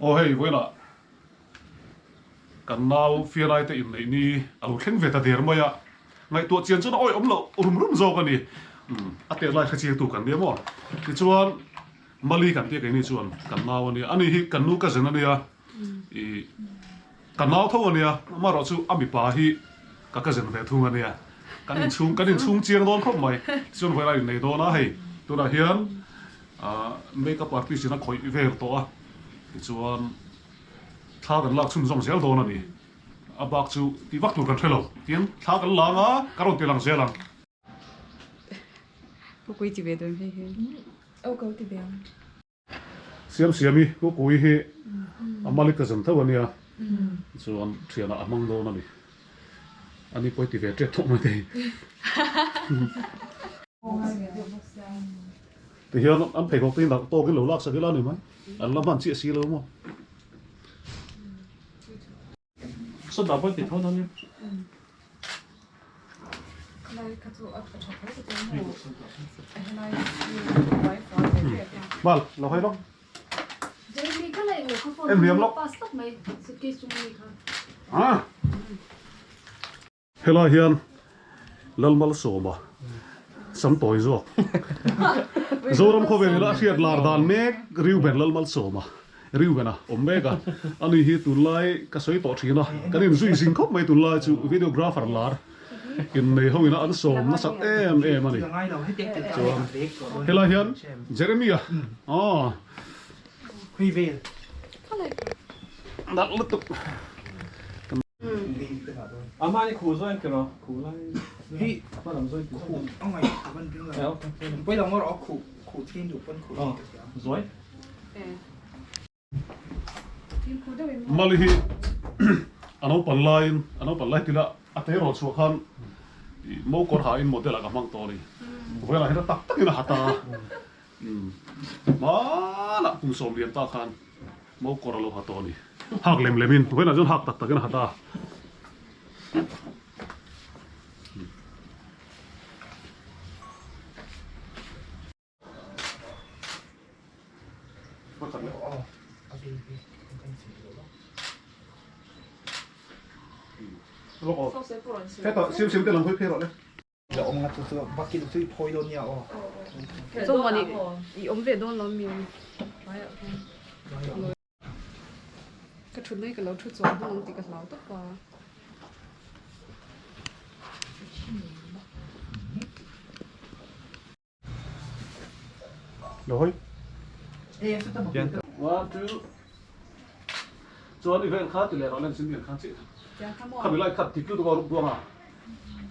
Aw hei vawiinah kan nau Fianai te inneih ni a lo thleng ve ta der mai a, ngaihtuah chian chuan a awih awm loh rum rum zawk a ni. Umm a tet lai hre chiangtu kan nia maw? Tichuan Mali kan tia keini chuan kan nau a nia, ani hi kan nu cousin a nia, ih ka nau tho a nia, amaherawh chu a mipa hi ka cousin ve thung a nia, kan inchhung kan inchhung chiang dawn khawp mai. Tichuan vawiinah innei dawn a hei tunah hian ah makeup artist in a khawih vel tawh a, tichuan thla kan lak chhunzawm zel dawn a ni. A bak chu tih vak tur kan hre lo, tin thla kan lang a, ka rawn ti lang zel ang. Kukui ti ve dawn hei hi. Aw ka ti ve ang. Siam siam i kukui hi a mali ka zan tho a nia chuan thianah a hmang dawn a ni. Ani pawh i ti ve tep tawh mai thei. Tihian an pheikhawk te hi nalh tawkin lo laksak ila a ni mai. An la hman chiah si lo maw. Sawtah pawh ti tho dawn nia. Mal, lo hawi lawk. Em hliam lawk. Ah. Helai hian Lalmalsawma sam tawi zawk Zoram khawvel ila a hriat lar dan mek Reuben Lalmalsawma Reuben-a awm mek a, ani hi tunlai ka sawi tawh thin a, kan inzui zing khawp mai tunlai chu videographer lar innei ho ina an sawm nasat em em a ni. Chuan helai hian Jeremy-a aw nalh lutuk. Amah hi khuh zawi ang kiraw? Khuh lai hi hma lam zawi tih khuh a ngaih khuh kan ring lo. Pawi lo ngawr aw khuh khuh thin duh pawn khuh thin ka thiam. Zawi. Mali hi a naupan laiin a naupan lai tila a te rawh chhuah khan mo kawr ha in model ah ka hmang tawh a ni. Vawilah hian a tak takin a ha ta a. Hmanah kum 90 ta khan Mo kawr a lo ha tawh a ni. Hak lem lem in, vawiinah chuan hak tak tak in a ha ta. Hetah siam siam te lam hawi phei rawh le. La awm nga chu chu bakil chu i phawi dawn nia aw. Chuan i awm ve dawn lo mi? Ka thut mai ka lo thu chuan hmang ang tih ka hlau tawp a. Lo hawi. One two chuan i vel kha ti leh rawh len sin lian khan chi khami lai khat dik lutuk a rup duang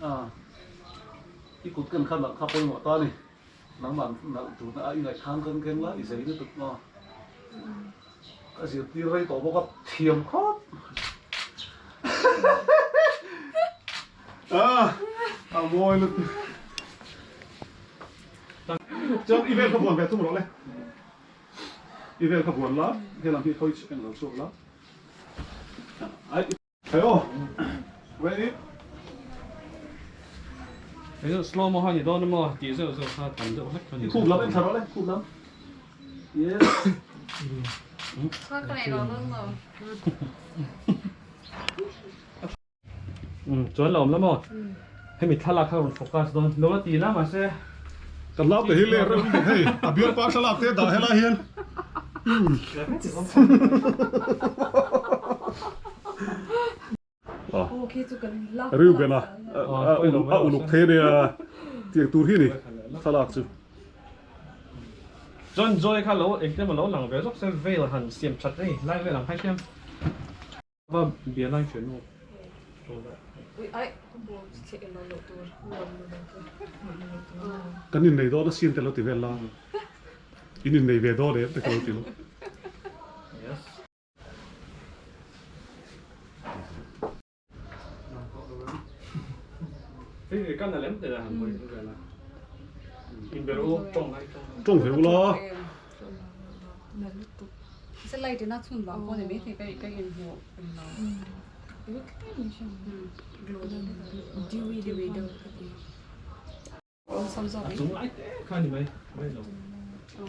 a i kut ken kha nalh kha pawimawh ta ni nangmah nalh tur na a i ngaih khan kan keng la i zei lutuk maw ka zirtir rei tawh bawk a thiam khawp a mawi lutuk chuan i vel kha buan ve thung rawh le i vel kha buan la helam hi khawi eng lo chhuak la ai Hey aw ready Hei chu slow mo han i dawn emaw tih zeuh zeuh kha tam deuh hlek kha ni. Khup lam en thla rawh le khup lam. Yes. Kha ka nei lo dawn lo. Chuan la awm la maw? Hemi thlalak kha rawn focus dawn lo la ti la mahse. Ka hlau te hi le reuh lutuk hei a bialpa thlalak te dah helai hian. Reuben a a uluk thei ania tiang tur hi ni thlalak chu. Chuan Joy kha lo engtin emaw lo lang ve zawk se veil han siam that hei lai vel ang khai hian. Va bia lai hre nu. Kan innei dawn a sin te lo ti vel la. In innei ve dawn em te ka lo ti lo. Tawng ve ula.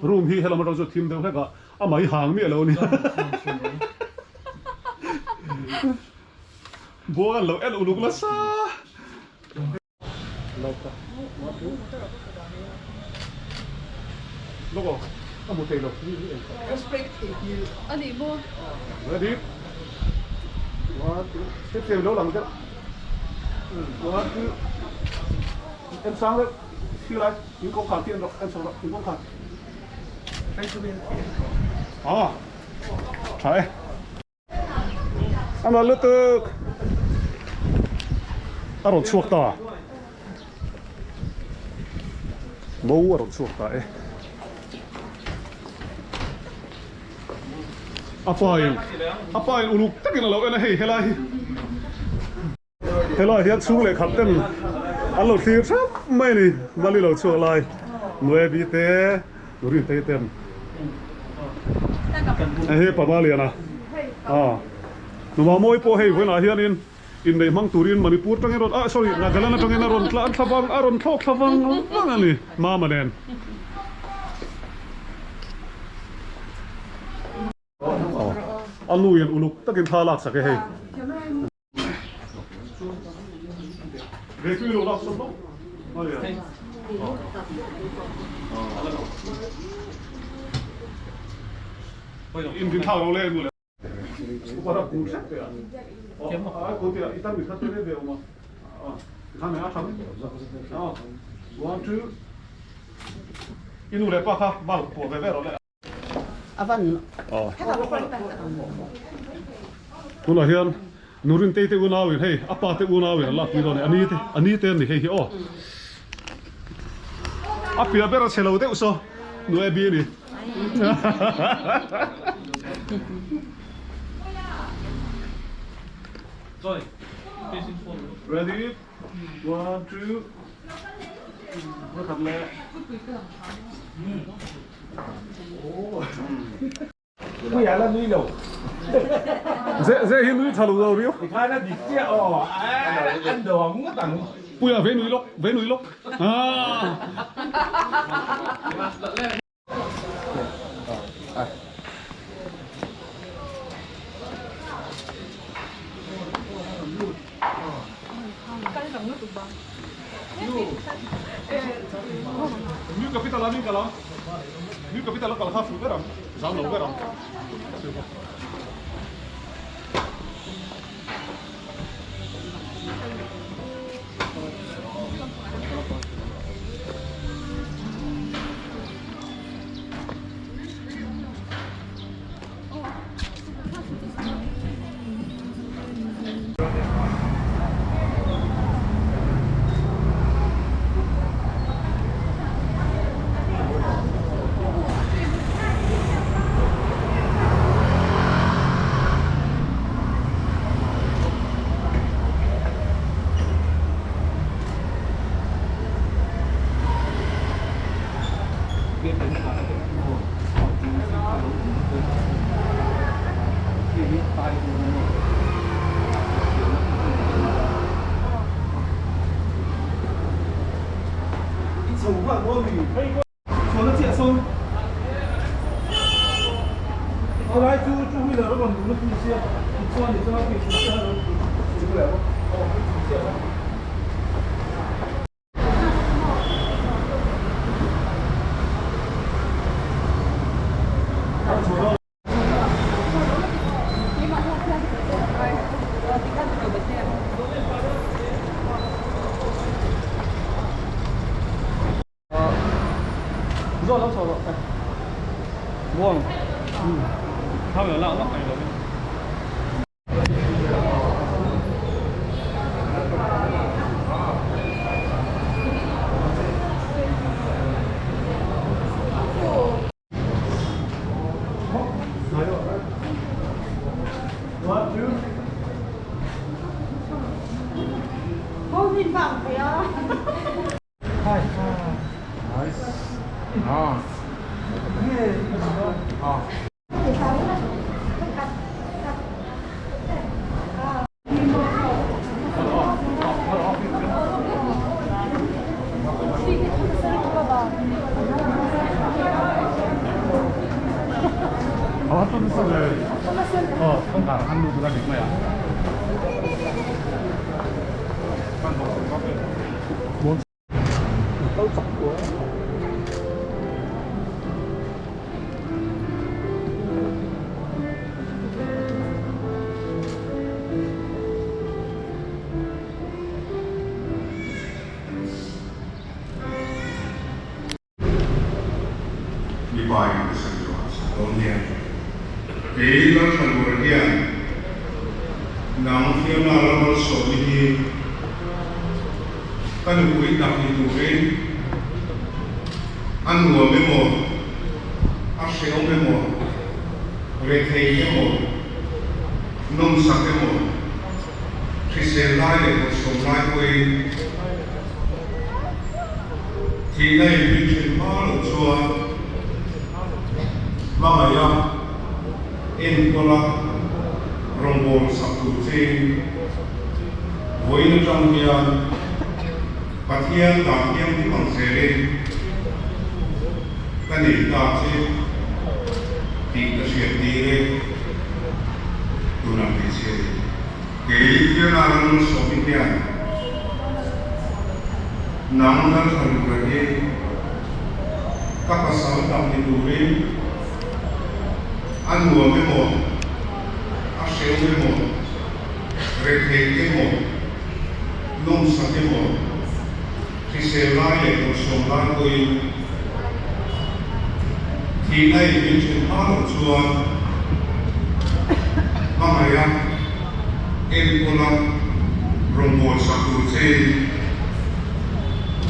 Room hi helam atang chuan thim deuh hlek a, Amah hi hang miah lo a ni. Buang an lo en uluk nasa. Lawk aw, ka hmu thei lo. A nih maw? Ready? One, two, hrethiam lo lang deuh. One, two, en sang deuh. Thil lai, in kawngkhar khi en rawh, en chho rawh, in kawngkhar. Ah, tha e. A nalh lutuk. A rawn chhuak ta. Mo a rawn chhuak ta e. A pa in a pa in uluk takin a lo en a hei helai hi. Helai hian chhung leh khat ten an lo thlir thap mai a ni. Mali lo chhuak lai Nuebi te Nurintei ten hei hi Pama Liana a Numa Mawi pawh hei vawiinah hianin inneih hmang turin Manipur tangin rawn ah sorry Nagaland atangin a rawn tlan thla vang a rawn thlawk thla vang vang a ni Mama nen. A nu in uluk takin thla lak sak e hei. Tunah hian Nurintei te unauin hei a pa te unauin an lakpui dawn a ni, a ni te a ni hei hi aw. A piah ber a chhe lo deuh saw Nu Abby a ni. Ready, one, two, Ze hi nui tha lo lo riau. Puia ve nui lawk, ve nui lawk. New capital a min kal a, New capital a kal kha fuh ber ang, zam lo ber ang. A va nasa ve. Aw, kawngkhar han lut ila dik mai ang. Mipa in ka sawi zawh a sawi dawn nia. Kei Lalthanmura hian nang Fiona Lalmalsawmi hi ka nupui tak ni turin a nuam emaw, a hrehawm emaw, rethei emaw, nawmsak emaw, hrisel lai leh bawlhsawm lai pawhin Thihna in min then hma loh chuan hmangaih a, enkawl a, rawngbâwl sak tur chein vawiin atang hian Pathian dan thianghlim ang zelin ka nei ta che tih ka hriat tir e. Tunah hmeichhia hi kei Fiona Lalmalsawmi hian Nang Lalthanmura hi ka pasal tak ni turin a nuam emaw, a hreu emaw, rethei emaw, nawmsak emaw, hrisel lai leh bawlhsawm lai pawhin thihna in min then hma loh chuan hmangaih a, enkawl a, rawngbâwl sak tur chein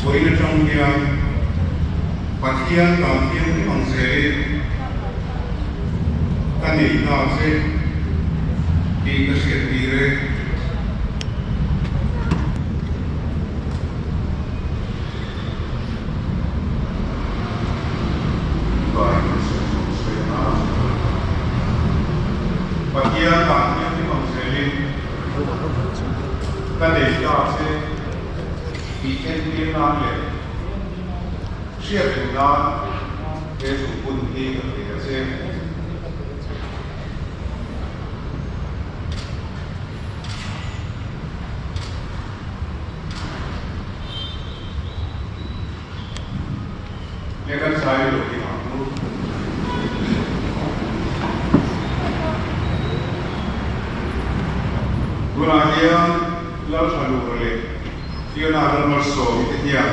vawiin atang hian Pathian dan thianghlim ang zelin ka nei ta che tih ka hriat tir e. Pathian ah thianghlim ang zelin ka nei ta che tih entir nan leh hriat reng nan he zungbun hi ka pe a che. Nge kan sai lo hi ang u. Tunah hian Lalthanura leh Fiona Lalmalsawmi te hian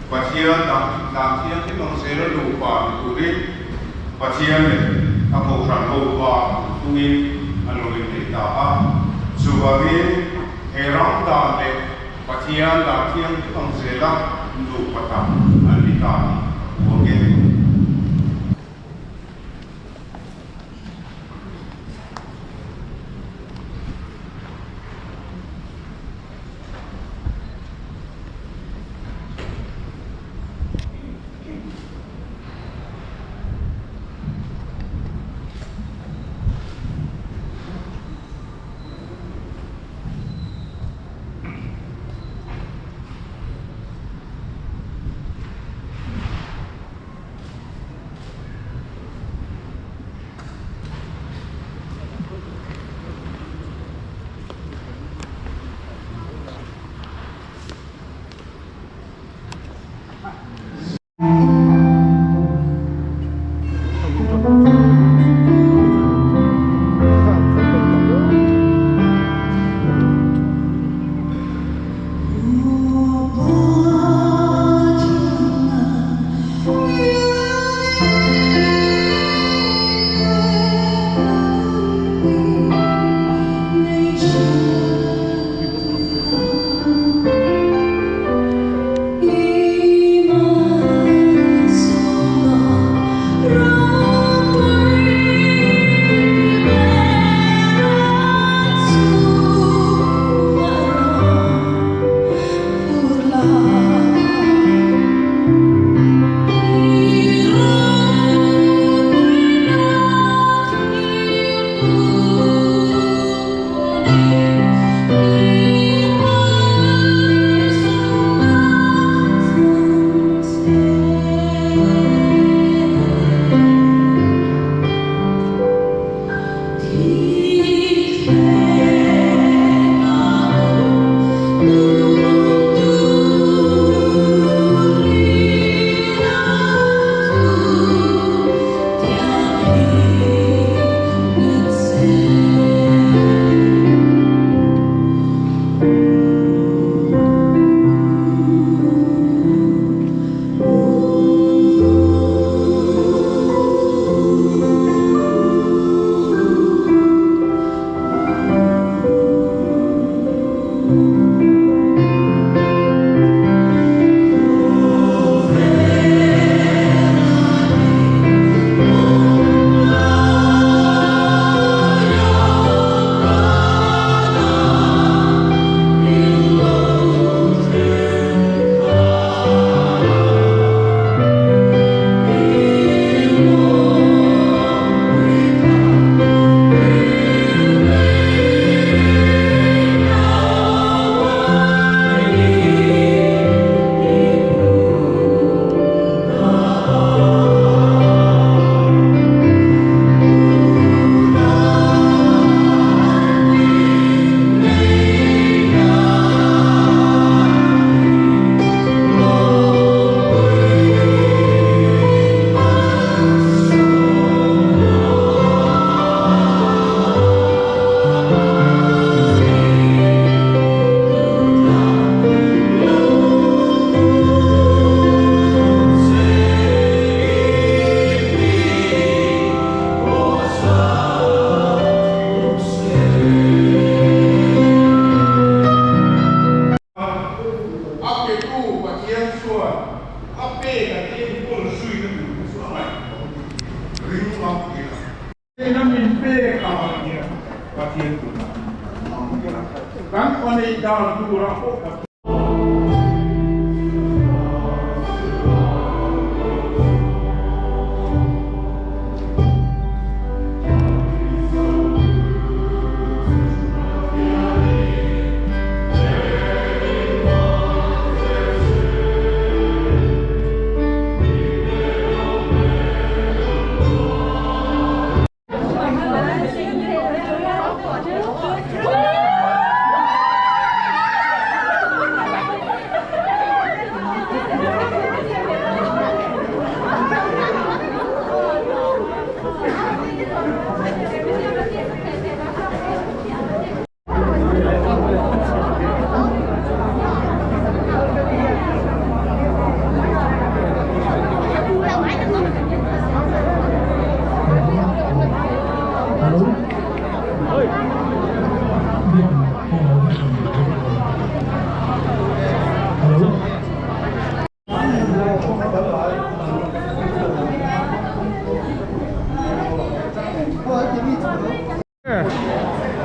Pathian dan dan thianghlim ang zela nupa ni turin Pathian leh a kohhran ho pa thungin an lo innei ta a. Chuvangin he ram dan leh Pathian dah thianghlim ang zela nupa tak an ni ta tih ka puang e. Pathianin a min pek avang hian Pathian tunah kan paneih dan turah pawh Pathian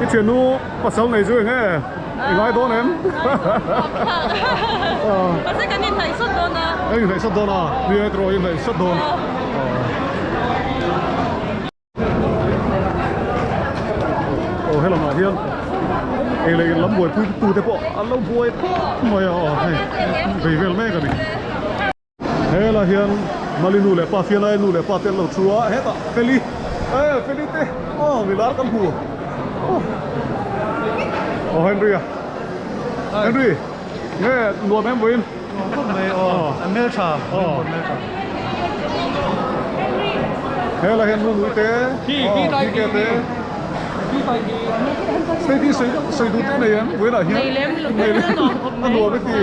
I thiannu pasal nei chu eng nge i ngai dawn em? Mahse kan inhnaih sawt dawn a. Kan inhnaih sawt dawn a, ni e tiraw inhnaih sawt dawn. Aw helamah hian ei leh in lam buaipui tute pawh an lo buai khawp mai a aw hei vei vel mek a ni. Helai hian Mali nu leh pa Fianai nu leh pa te an lo thu a hetah Feli e Feli te aw milar kan hmu aw Henry a Henry nge nuam em vawiin Nuam khawp mai aw a hmeltha aw hmeltha Helai hian nu nui te aw PK te Steady sawi sawi duh te nei em vawiinah hian Nei lem nei lem a nuam i ti.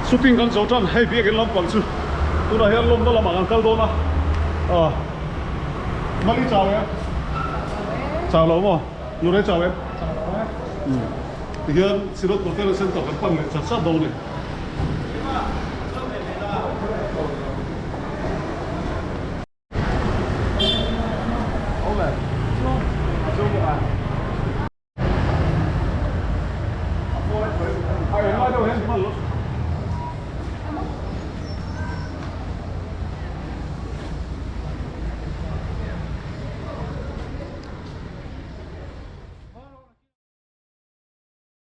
Shooting kan zo tan hei biakin lampang chu tunah hian lawmna lamah kan kal dawn a ah Mali chau em chau lo maw Lurei chau em tihian Synod Conference Centre kan pan leh chat chat dawn a ni.